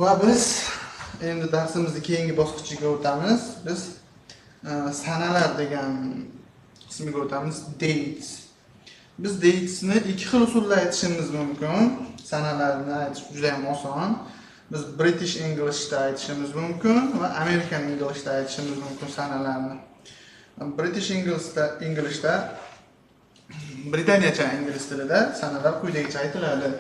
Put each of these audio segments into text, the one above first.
Va biz endi darsimizni keyingi bosqichiga o'tamiz. Biz sanalar degan qismiga o'tamiz. Dates. Biz datesni ikki xil usulda aytishimiz mumkin. Sanalarni aytish juda ham oson. Biz British Englishda aytishimiz mumkin va American Englishda aytishimiz mumkin sanalarni. British Englishda Britaniyacha ingliz tilida sanalar quyidagicha aytiladi.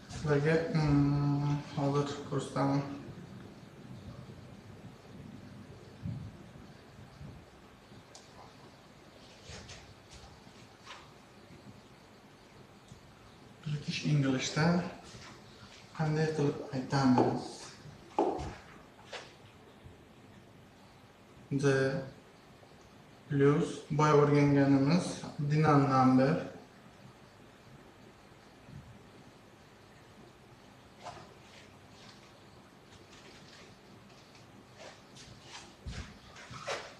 Sizlarga hozir ko'rsataman. British Englishda qanday qilib aytamiz? The plus boya o'rganganimiz ordinal number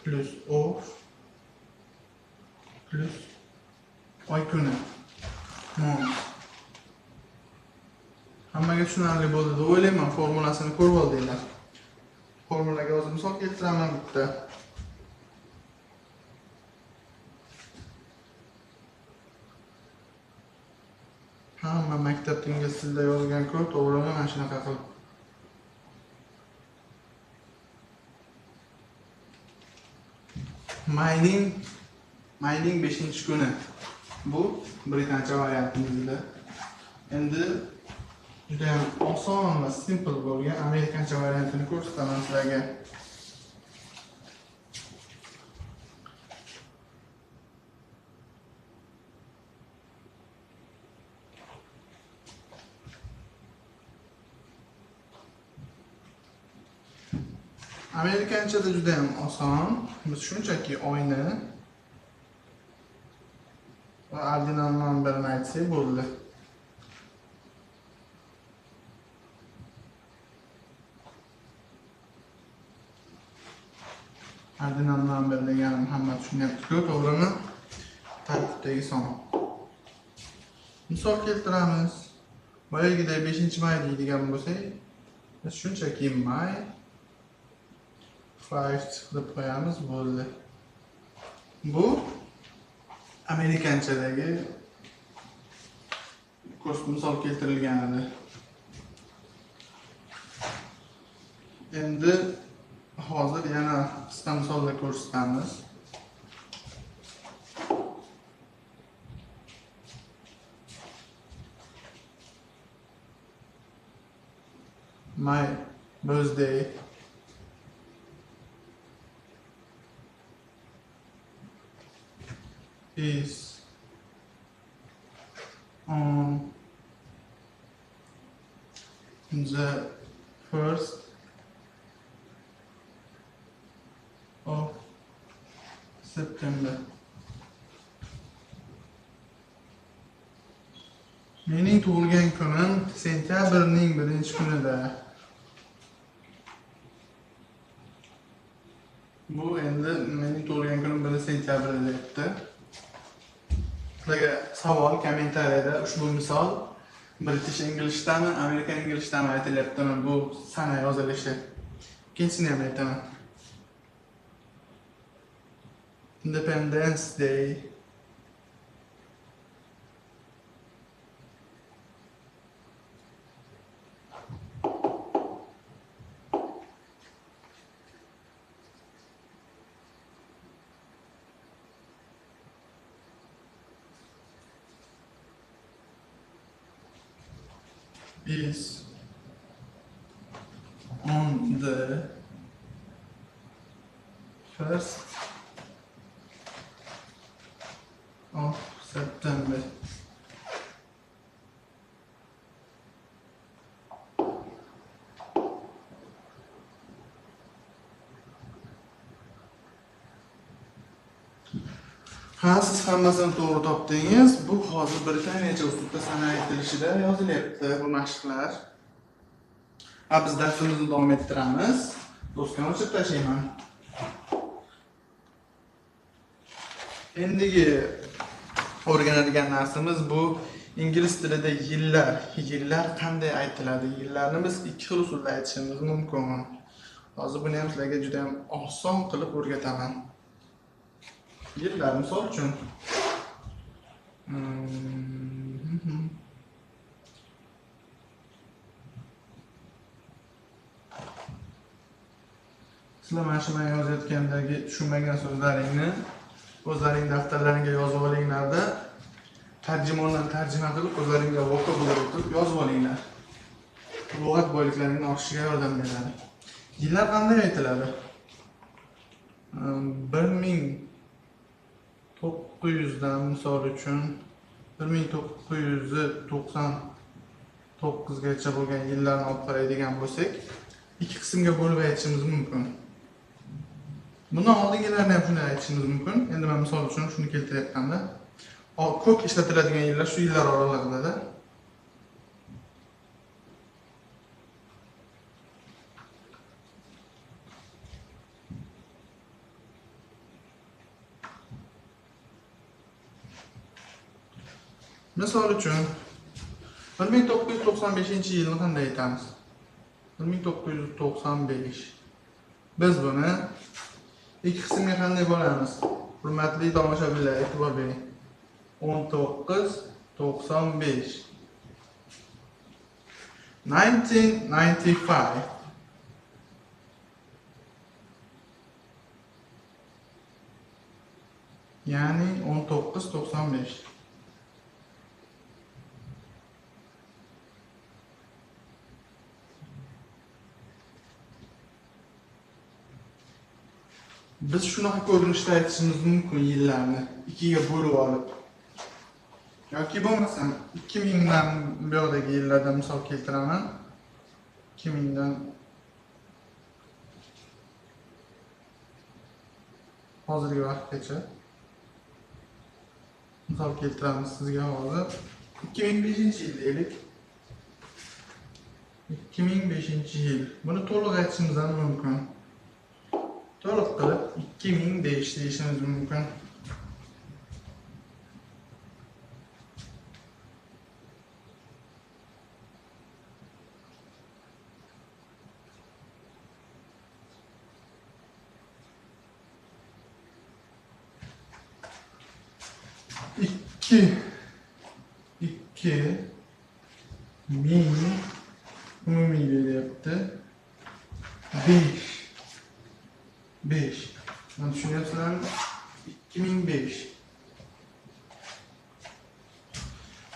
plus of plus oy kuni month. Hammaga tushunarli bo'ldi deb o'ylayman. Formulasini ko'rib oldinglar. Formulaga o'zim misol keltiraman bitta. Hamma maktabda ingliz tilida yozgan-ku, to'g'rimi? Mana shunaqa qilib. Mayning 5-kuni. Bu britancha variantimizda. Endi juda ham oson va simple bo'lgan amerikancha variantini ko'rsataman sizlarga. Amerikanchada juda ham oson. Biz shunchaki oyni va ordinal numberni aytsak bo'ldi. Ordinal number deganim hamma tushunyapti-ku, to'g'rimi? Tartibdagi son. Misol keltiramiz. Boyagidek 5-may deydigan bo'lsak, biz shunchaki may 5 deb qo'yamiz, bo'ldi. Bu amerikanchadagi misol keltirilgan edi. Endi hozir yana qisqa misollar ko'rsatamiz. My birthday is on the 1st of September. Mening tug'ilgan kunim sentyabrning 1-kunida. Bu endi mening tug'ilgan kunim 1 sentyabrda deyapti. Sizlarga savol kommentariyada ushbu misol British Englishdami, American Englishdami aytilyaptimi bu sana yozilishi? Ikkinchisini ham aytaman. Independence Day is on the 1st of September. Ha, siz hammasini to'g'ri topdingiz. Bu hozir Britaniyacha uslubda sana aytilishida yozilyapti bu mashqlar. Ha, biz darsimizni davom ettiramiz. Doskani o'chirib tashlayman. Endigi o'rganadigan narsamiz bu ingliz tilida yillar. Yillar qanday aytiladi? Yillarni biz ikki xil usulda aytishimiz mumkin. Hozir buni ham sizlarga juda ham oson qilib o'rgataman. Yillar, misol uchun, sizlar mana shu men yozayotgandagi tushunmagan so'zlaringni o'zlaring daftarlaringga yozib olinglarda, tarjimondan tarjima qilib o'zlaringga vocabulary qilib yozib olinglar. Lug'at boyliklaringni oshishiga yordam beradi. Yillar qanday aytiladi? 1900dan misol uchun 1999 gacha bo'lgan yillarni olib qaraydigan bo'lsak, ikki qismga bo'lib aytishimiz mumkin. Bundan oldingilarni ham shunday aytishimiz mumkin. Endi men misol uchun shuni keltiryapmanda. Ko'p ishlatiladigan yillar shu yillar oralig'ida. Misol uchun 1995-yilni qanday aytamiz? 1995. Biz buni ikki qismga qanday bo'lamiz? Hurmatli tomoshabinlar, e'tibor bering. 1995. 1995. Ya'ni 1995. Biz shunaqa ko'rinishda aytishimiz mumkin yillarni ikkiga bo'lib olib. Yoki bo'lmasam 2000 dan bu yoqdagi yillardan misol keltiraman. 2000 dan hozirgi vaqtgacha misol keltiramiz sizga hozir. 2005-yil deylik. 2005-yil. Buni to'liq aytishimiz ham mumkin. To'liq qilib 2005 deyishimiz mumkin. İki ming umumiy beryapti. 5. Mana tushunyapsizlarmi? 2005.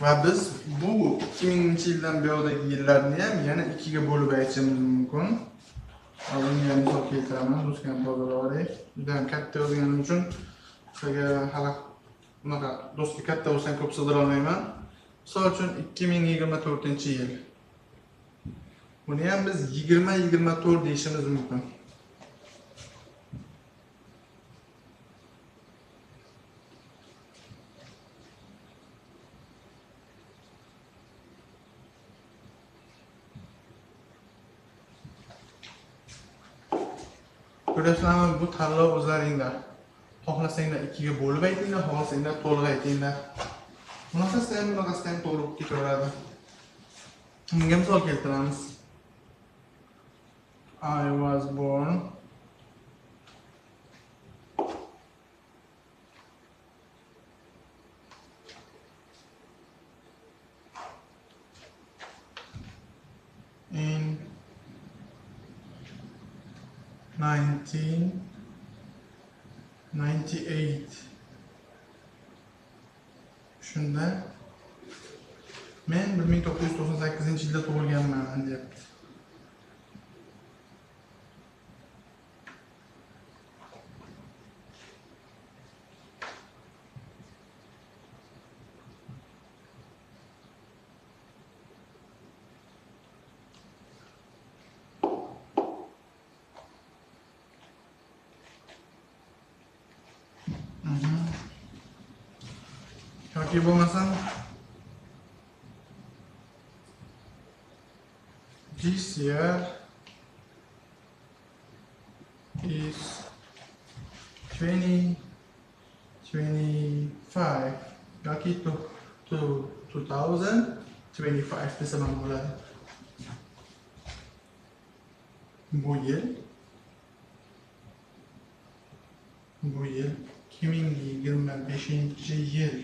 Va biz bu 2000-yildan buyoqdagi yillarni ham yana ikkiga bo'lib aytishimiz mumkin. Hozir ham misol keltiraman, doskani tozalab olay. Juda ham katta yozganim uchun sizlarga hali bunaqa doska katta bo'lsa ko'p sig'dira olmayman. Misol uchun 2024-yil. Buni ham biz 2024 deyishimiz mumkin. Ko'rasizlarmi, bu tanlov o'zlaringda. Xohlasanglar ikkiga bo'lib aytinglar, xohlasanglar to'liq aytinglar. Bunaqasida ham, bunaqasida ham to'g'ri bo'lib ketaveradi. Bunga misol keltiramiz. I was born in 1998. Shunda men 1998-yilda tug'ilganman deyapti. Yoki bo'lmasam this year is 2025 yoki 2025 desam ham bo'ladi. Bu yil 2025-yil.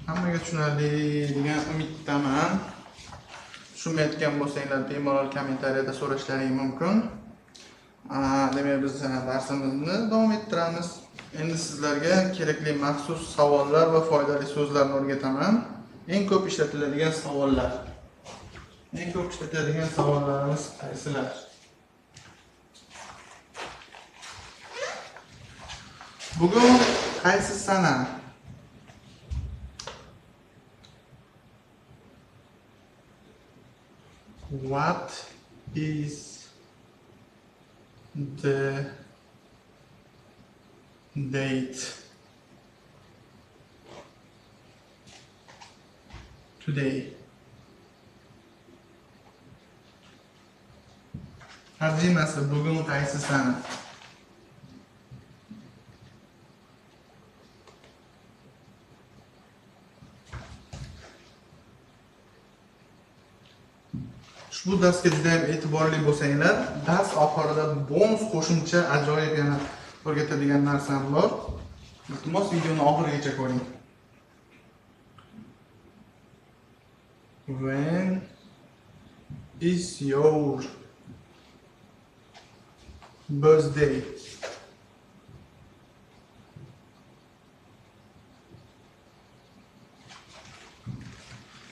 Hammaga tushunarli degan umiddaman. Tushunmayotgan bo'lsanglar bemalol kommentariyada so'rashlaring mumkin. Demak, biz darsimizni davom ettiramiz. Endi sizlarga kerakli maxsus savollar va foydali so'zlarni o'rgataman. Eng ko'p ishlatiladigan savollar. Eng ko'p ishlatiladigan savollarimiz qaysilar? Bugun qaysi sana? What is the date today? Tarjimasi bugun qaysi sana? Ushbu darsga juda ham e'tiborli bo'lsanglar, dars oxirida bonus qo'shimcha ajoyib yana o'rgatadigan narsam bor. Iltimos, videoni oxirigacha ko'ring. When is your birthday?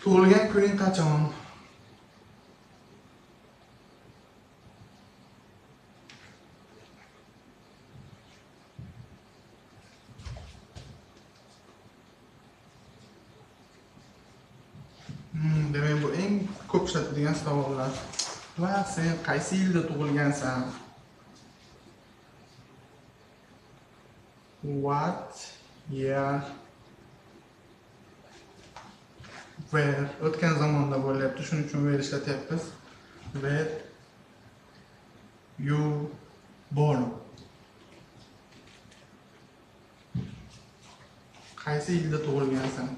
Tug'ilgan kuning qachon? Demak, bu eng ko'p ishlatiladigan savollar. Va sen qaysi yilda tug'ilgansan? What year were? O'tgan zamonda bo'lyapti, shuning uchun were ishlatyapmiz. Were you born? Qaysi yilda tug'ilgansan?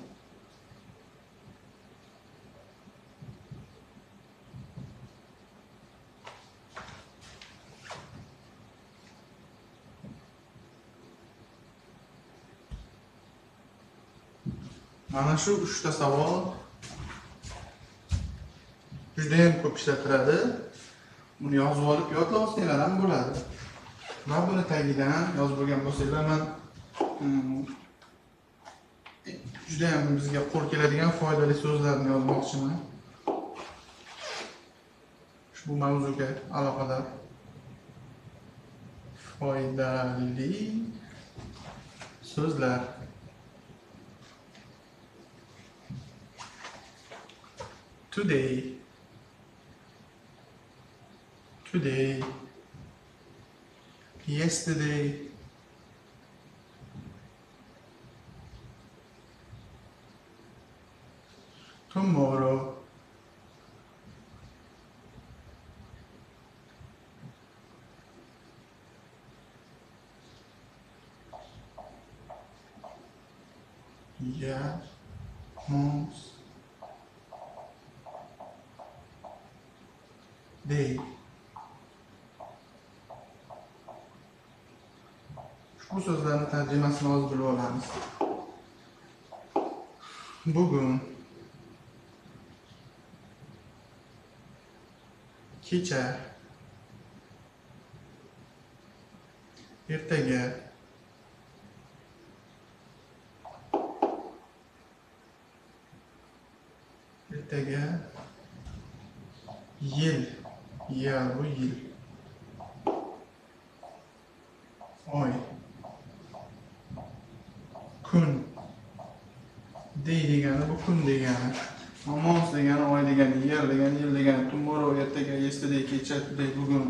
Mana shu 3ta savol juda ham ko'p ishlatiladi. Buni yozib olib yodlab olsanglar ham bo'ladi. Va buni tagidan yozib bo'lgan bo'lsanglar, men juda ham bizga qo'l keladigan foydali so'zlarni yozmoqchiman. Ushbu mavzuga aloqador foydali so'zlar. Today, today, yesterday, tomorrow, year, month, day. Ushbu so'zlarni tarjimasini hozir bilib olamiz. Bugun, kecha, ertaga, ertaga, yil, ya bu yil, oy, kun, day degani bu kun degani, month degani oy degani, year degani yil degani, tomorrow ertaga, yesterday kecha, today bugun.